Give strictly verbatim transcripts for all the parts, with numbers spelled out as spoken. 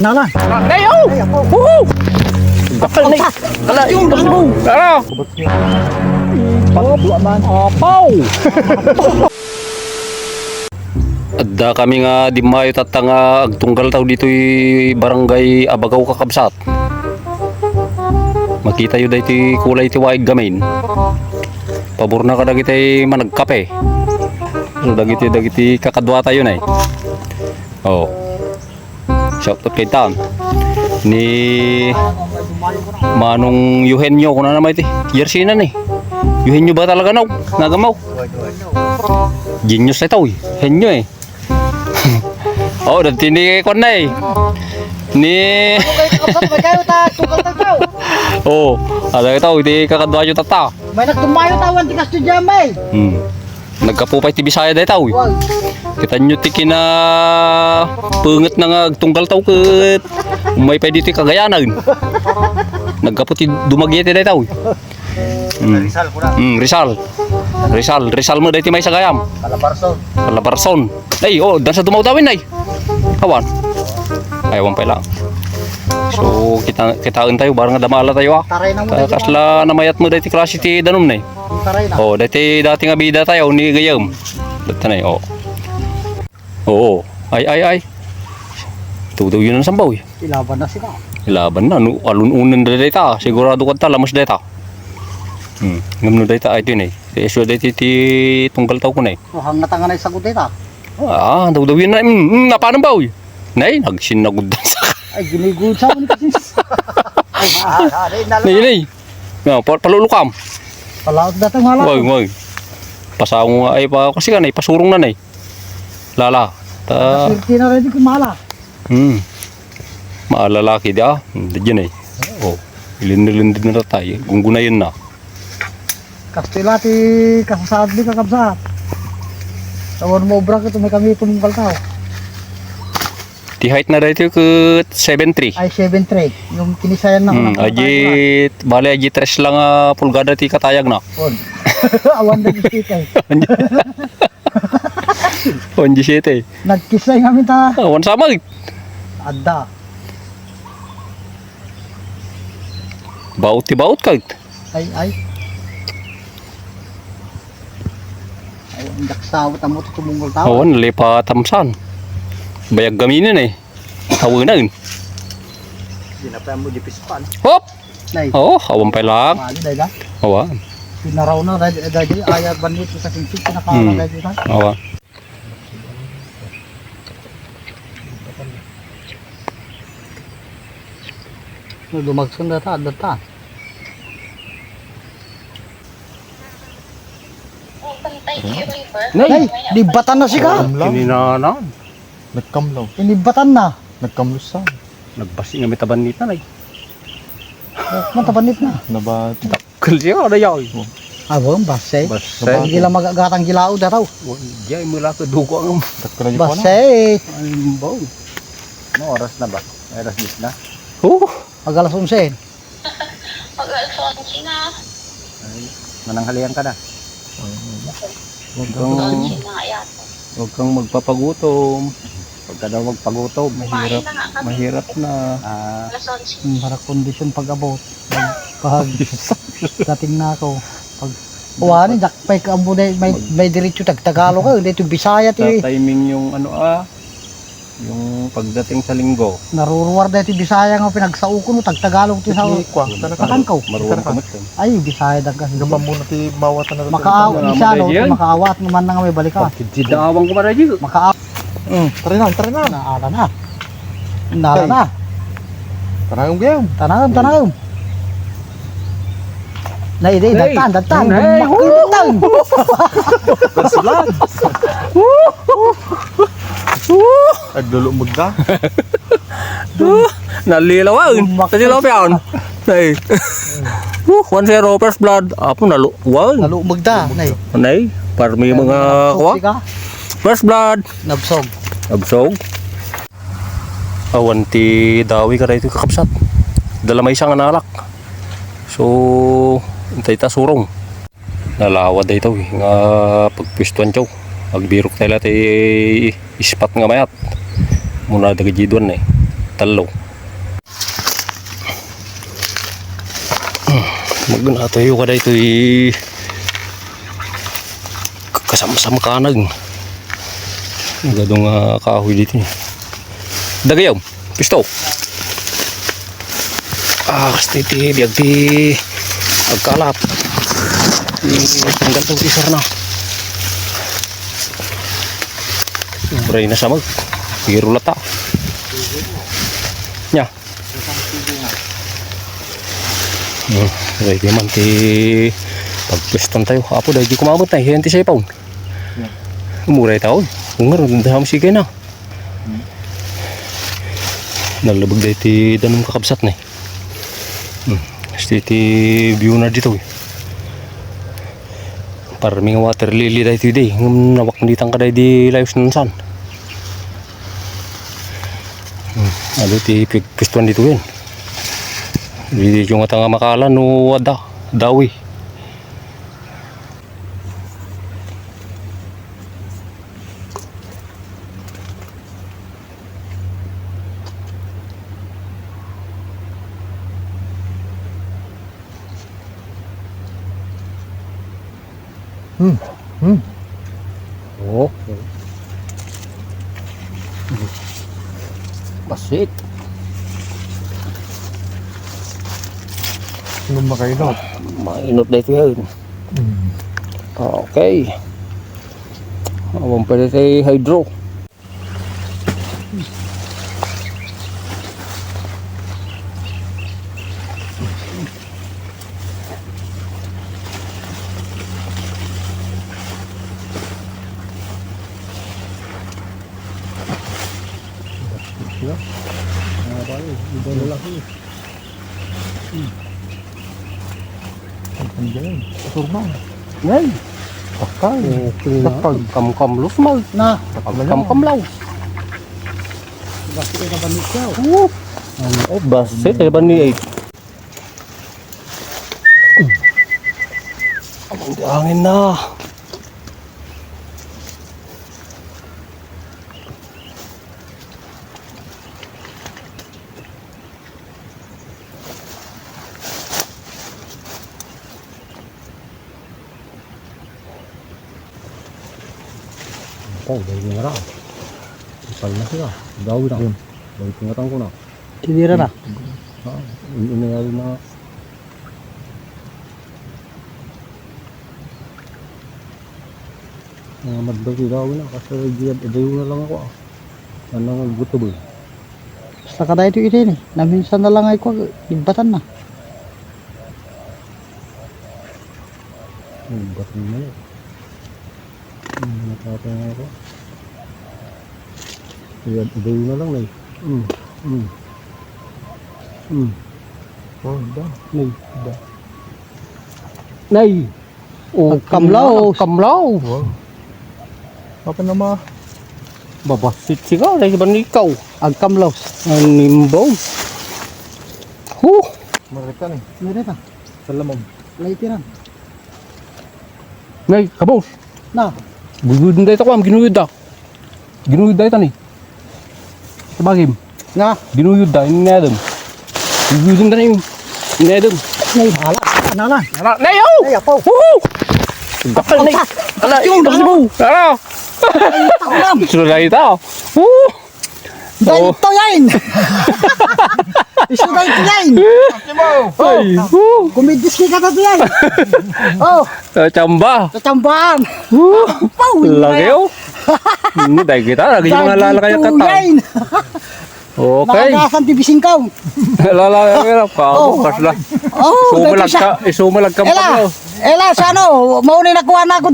Nalan. Ay, oh! Ay, apo. Oo! Bakal na. Ala, yung bakal mo. Ala! Apaw! Adda kami nga dimmayo tatta nga agtunggal tayo ditoy Barangay Abagaw, kakabsat. Makitayo daytoy kulay ti waig gamin. Paborna kadagiti managkape. So, dagiti, dagiti kakaduatayo na eh. Oh. Shout out kay Tan. Ni Manong Eugenio, kuna naman iti. Jersey na ni. Eugenio ba talaga, no? Nagamaw. Genius na ito, eh. Henyo, eh. Oh, dati ni kwan na, eh. Ni Kayo ta, tukal ta tao. Oh, ada ito, iti kakaduayo tata. May nagtumayo tawan ti kasto dyan, may. Hmm. Naggapu pay ti Bisaya dayta, uy. Wow. Kita nyo ti kinapunget na nga agtunggal taw ket umay pay ditoy Kagayanan. Naggapu ti dumagiti dayta, uy. Mm. Rizal, kuna. Mm, Rizal. Rizal, Rizal mo dayta may sagayam. Calabarzon. Calabarzon. Ay, oh, dansa dumawdawin, ay. Awan. Ay, awan pay lang. So, kita, kitaen tayo, barang damala tayo, ah. Taray na mo, Ka-, tayo. Kasla namayat mo dayta klase ti danum na, eh. Taray na. Oh, dati, dati nga bida tayo ni gayam. Dati na, oh. Oo. Ay, ay, ay. Tudo yun ang sambaw, eh. Ilaban na sila. Ilaban na, no, alun-unan da dayta. Sigurado ka ta, lamas dayta. Hmm, ngem no dayta, ay, din, eh. Ti isu dayta ti tunggal tao ko na, eh. Oh, hangna tangan ay sagot dayta. Ah, daw, daw yun na, mm, mm, napanan ba, uy? Nay, nagsinagod sa. Ay, ginigod sa akin kasi. Nay, nay. No, pa-, palulukam. Palaot dati nga lang. Wag, wag. Pasango nga, ay, pa, kasi ka na, ipasurong na, nay. Lala. Ta- Swerte na rin, kumala. Hmm. Maalalaki di, ah. Hmm, di dyan, eh. Oh. Ilindid-lindid na tayo. Gunggunayan na. Kastila ti kasasaad di kakabsat. Awan mo obra ket may kami tumungkal tao. Ti height na daytoy ket seven three. Ay, seven three. Yung kinisayan na, hmm, nakakatayo na. Ajit, bale, ajit tres lang a pulgada ti katayag na. On. Awan na disita eh. On disita eh. Nagkisay kami ta. Awan samag. Adda. Baot ti baot kag. Ay, ay. Ay, ang daksaw, tamo ti tumungol tao. Oo, nalipat tamsan. Bayag gaminen eh. Tawanan. Dinapay mo di pispan. Hop! Nay. Oo, awan pay lang. Mali, day, da? Awan. Pinaraw na, day, day, day, ayat banit, sa singsit, pinakawa, hmm, day, day, day. Awan. No, dumagson na ta, adda ta. Nay, di batan na sika. Kamlaw. Kininanan. Nagkamlaw. Inibatan na. Nagkamlusan. Nagbasi nga may tabanit na, nay. Oh, may tabanit na. Naba- Kalsiyo, ano yaw? Ah, bon, base. Base. Ang gila magagatang gilao dataw. Diay, mula ko dugo ang Takra di pa na. Base. Ay, bon. Ano oras na ba? Ay, alas diyes na? Oo. Mag alas onse. Mag alas onse na. Ay, mananghalian ka na. Huwag kang, onse na yata. Huwag kang magpapagutom. Huwag ka daw magpagutom. Mahirap, kumain na nga kami. Mahirap na. Ah. Alas onse. Hmm, para kondisyon pag-abot. Pag dating na ako. Pag, wani, dakpay ka, ambo na, may, may diretso tag-Tagalog ka, dito Bisaya, ti. Tatiming yung ano, ah, yung pagdating sa linggo. Naruruar dahil ti Bisaya nga pinagsao ko, no, tag-Tagalog ti sa. Sige, kwa, tara ka. Pakan ko. Marunong ka mat-, Ay, Bisaya dagkas. Gamam mo na ti mawatan na. Makaaw-, Bisaya, no, makaawat, no, man na nga may balikan. Pagkididawang ko, marayo. Makaaw-, Mm. Tara na, tara na. Naala na. Naala na. Tanagom kayo. Tanagom, tanagom. Nay, nay, datan, datan. Nay. Makul-, datan. First blood. Aglulumog ka. Nalilaw, ah. Nalilaw pa yan. Nay. Uh, one zero, first blood. Apo, nalu-, wow. Nalumog da, nay. Nay, parang may mga kuha. First blood. Nabsog. Nabsog. Awan ti dawi ka daytoy, kakabsat. Dala may isang analak. So, intay ta surong. Nalawa daytoy nga pagpuestuan tayo. Agbirok tayo lahat ti ispat nga mayat. Muna dagiti duan na eh. tallo. Magnatayo ka daytoy kasamsamkanag. Nagadu nga kahoy dito. Dagayaw, pisto. Ah, kasti ti biag ti agkalap. Tanggal to ti sarna. Uray na samag. Pero lata. Nya. Hmm, ready man ti pagpestan tayo. Apo, dahil di kumabot na, yan ti cellphone. Umuray tao. Kung nga ron, dahil sige na. Nalabag dahil ti danum kakabsat na eh. Hmm. Asti ti view na dito eh. Parming water lily dahil ti day. Ngem nawak ni tangka dahil di layos nan san. Hmm, adu ti pigkustuan dito yan. Di, di yung atang makala no ada, dawi. Hmm. Hmm. Oh. Basit. Ano makainot? Mainot na ito yan. Hmm. Okay. Awan pa rin tayo hydro. Iba na lang. Ang galing. Aturma. Yan. Bakal. Okay na. Bakal. Kamkam lusmal. Na. Kamkam law. Basta ka ba ni siya? Oo. Ay, basta ka ba ni ay. Ang angin na. Oh, dahil nga ra. Ipal na siya. Dawi na. Yun. Dahil nga tangko na. Tinira na. Ah, in-, inayal na. Mga maddaw ti dawi na. Kasi di-, dayo na lang ako, ah. Ano nga guto ba? Basta ka dahil ito iti ni. Naminsan na lang ay ko, igbatan na. Igbatan na yun. Ang mga tatay nga ako. Ayan, ibayo na lang, nay. Mm, mm. Mm. Oh, da. Nay, da. Nay! Oh, agkamlaw. Agkamlaw. Wow. Apa nama? Babasit siya, dahil ba ni ikaw? Agkamlaw. Ang nimbaw. Huh! Marita ni. Marita. Salamon. Laitiran. Nay, kabos. Na. Guyud na ito ko, am, ginuyod da. Ginuyod da ito ni. Sabagim. Na. Ginuyod da, ini na adam. Ginuyod da ni. Ini na adam. Nay, hala. Ano na? Ala, nay, oh! Nay, apo. Woohoo! Bakal ni. Ala, ito mo. Ala. Ay, takam. Sudah ito. Woo! Ganito yan! Isu ganito yan! Ay, woo! Kumidis ka na yan! Oh! Sa tsamba! Sa tsambahan! Woo! Pau! Lagi, oh! Hmm, dahil kita, lagi yung mga lalakay ang kataw. Okay. Makagasan ti bising ka. Lala, lala, lala. Oh. Kasla. Oh, isumalag ka, isumalag ka. Ela, ela, sa ano, mauni na kuha na ako.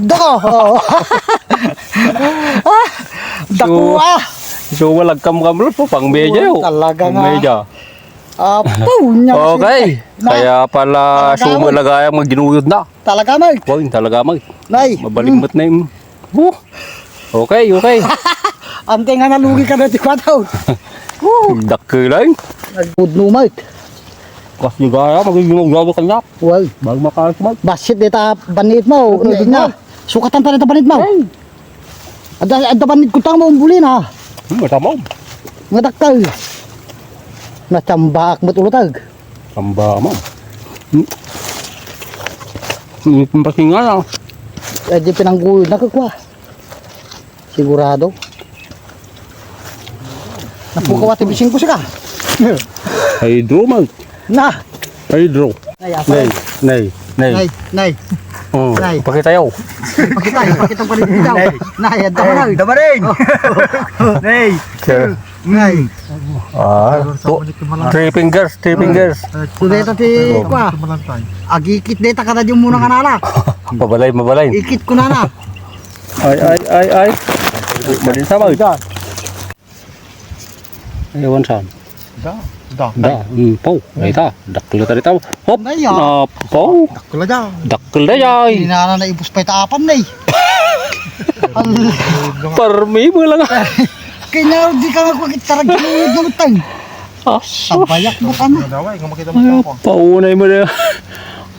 Dako. Oh. Ah, dako, ah. Isumalag ka, kamlo, pang media, oh. Talaga nga. Pang media. Apo, nya. Okay. Kaya pala talaga, sumalag ay ang maginuyod na. Talaga, Mike. Boy, talaga, Mike. Nay. Mabalimot na yung. Oh. Okay, okay. Ante nga nalugi ka na ti kwataw. Dakkel ay. Nagpudno, Mike. Kas ni gaya, magiging magdado kanya. Well. Bago makalas, Mike. Basit dita banit mo. Ano, na. Sukatan ta dita banit mo. Ay. Adda, adda banit ko tang mo, umbuli na. Hmm, matamaw. Nga dakkel. Natambaak met ulutag. Tamba, ma'am. Hmm. Hmm, pasinga na. Eh, di pinangguyod na kakwa. Sigurado. Napukaw ati bising ko sika. Hydro, man. Na. Hydro. Nay, apa? Nay, nay, nay. Nay, nay. Oh, nay. Pakita yaw. Pakita, pakita pa rin ikaw. Nay. Nay, adda ka na. Damarin. Oh. Nay. Sir. Nay. Ah, to, three fingers, three fingers. Kudeta ti, oh, kwa. Agikit deta kada di muna kanala. Mabalay, mabalay. Ikit ko na na. Ay, ay, ay, ay. Malin sa mga. Ayawan saan? Da, da. Da, hmm, pau. Ay, ta. Dakkel ta dito. Hop. Ay, ah. Ah, pau. Dakkel da, jay. Dakkel da, jay. Inana na ibus pa ita apan, nay. Al- Parmi mo lang. Kaya di ka magpakita rag-, ng utang. Ah, sabayak mo ka na. Nadaway, kung makita mo. Ay, ako. Paunay mo na.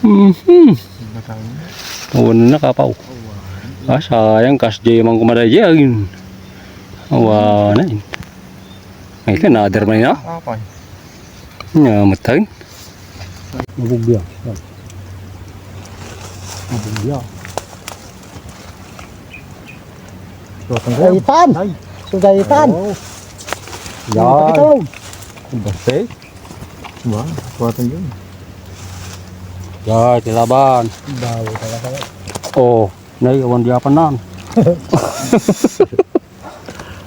Mhm. Paunay na kapaw. Ah, sayang, kas di man kumadayag. Awa na yun. Ay, ka, nader man yun, ah. Apay. Nga, matay. Nabugya. Nabugya. Sugaytan. Ay. Sugaytan. Oh. Yan. Yan. Basta eh. Diba? Kuwatan yun. Yan, kilaban. Bawo talaga. Oh, nay, awan di apan nan.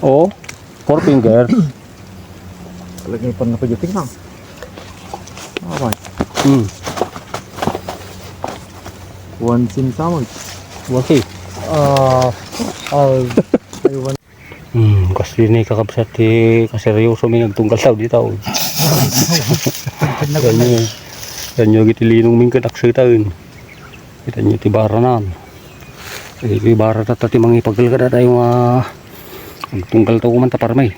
Oh, four finger. Lagi pa na pwede tingnan. Awan. Hmm. One sin tawag. Waki. Ah, ah, ay, one. Hmm, kas di ni kakabsat ti kaseryoso mi nagtunggal tao di tao. Ganyo, ganyo giti linong min ket aksetaen. Kita nyo ti baranan. Eh, ti bara tatta ti mangipagal kada tayo nga agtunggal tayo man ta parmay.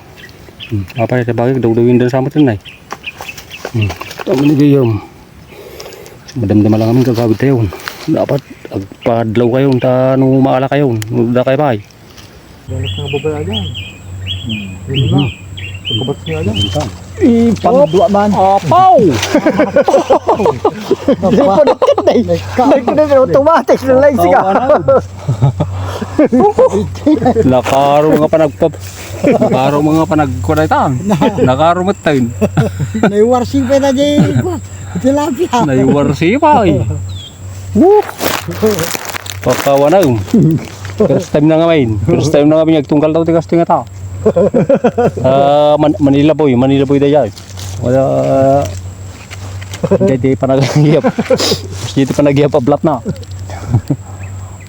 Hmm, apay ti bagay, dawdawin dan sa matin nay. Hmm, tama ni gayam. Madamdama lang amin gagawid tayo. Dapat agpadlaw kayo, ta no maala kayo, no da kayo pay. Dalas nga babae ayan. Hmm. Yun na. Pagkabat niya ayan. Ipagdua man. Apaw! Di pa nagkanday. Nagkanday, automatic na lang siya. Nakaro nga panagpap-, nakaro nga panagkunay tan. Nakaro met tayo. Naiwarsi pa na di. Tilapia. Naiwarsi pa eh. Woo! Pakawanag. First time na nga main. First time na nga main. Agtunggal daw ti kasting ata. Ah, Man-, Manila boy. Manila boy da dyan. Wala. Hindi, di pa nagyap. Mas dito pa nagyap ablat na.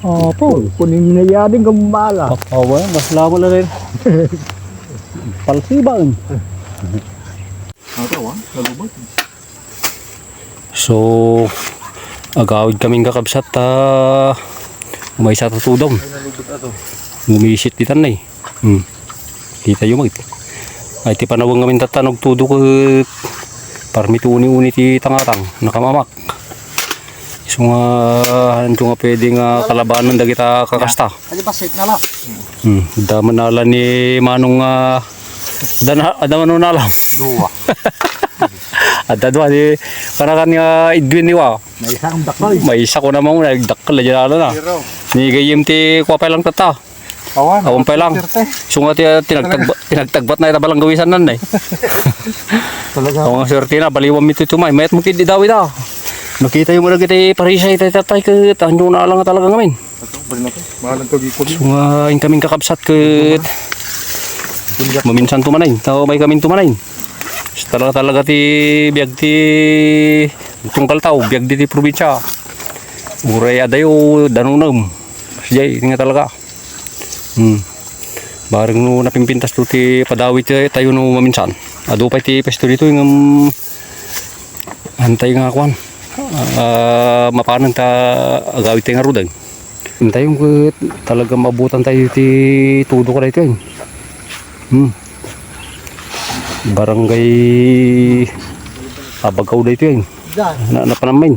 Opo. Kunin na yan yung gambala. Pakawan. Mas lamo na rin. Palsiban. Natawa? Nagubot? So, agawid kaming kakabsat ta umaysa ta tudong. Ay, nalubot ato. Gumisit ditan na eh. Hmm. Kita yung mag-, ay, ti panawang ngamin tatanog tudo ket parmi ti uni-uni ti tangatang, nakamamak. So nga, anto nga pwede nga kalabanan dagita kakasta. Adi pa, safe na lang. Hmm, damo na lang ni Manong, ah, Adda na, adda man nalam. Dua. Adda dua, di, para kan nga Edwin, di ba? Maysa kong dakol. Maysa ko naman, nagdakol, na dyan, ano na. Zero. Ni gayem ti kuwa pa lang tata. Awan, awan pa lang. Swerte. Sunga ti, ah, tinagtagba-, tinagtagbat na ita balang gawisan nan, eh. Talaga. Awan nga swerte na, baliwan mi ti tumay. Mayat mo kid di daw ita. Nakita yung muna kita, eh, parisay, tay, tatay, ket, anyo na lang talaga ngamin. Ito, bali na to. Bahalag kagikod. So nga, inkamin kakabsat ket maminsan tumanay. Tao may kamin tumanay. Talaga, talaga ti biag ti tungkal tao, biag di ti probinsya. Uray adayo, danunam. Siyay, nga talaga. Hmm. Bareng no napimpintas to ti padawit ti tayo no maminsan. Adu pay ti pesto dito, yung, um, antay nga kuan. Ah, mapanan ta agawid tayo nga rudeng. Intayon ket talaga maabutan tayo ti tudo ka daytoy. Hmm. Barangay Abagaw daytoy. Na, napanamay.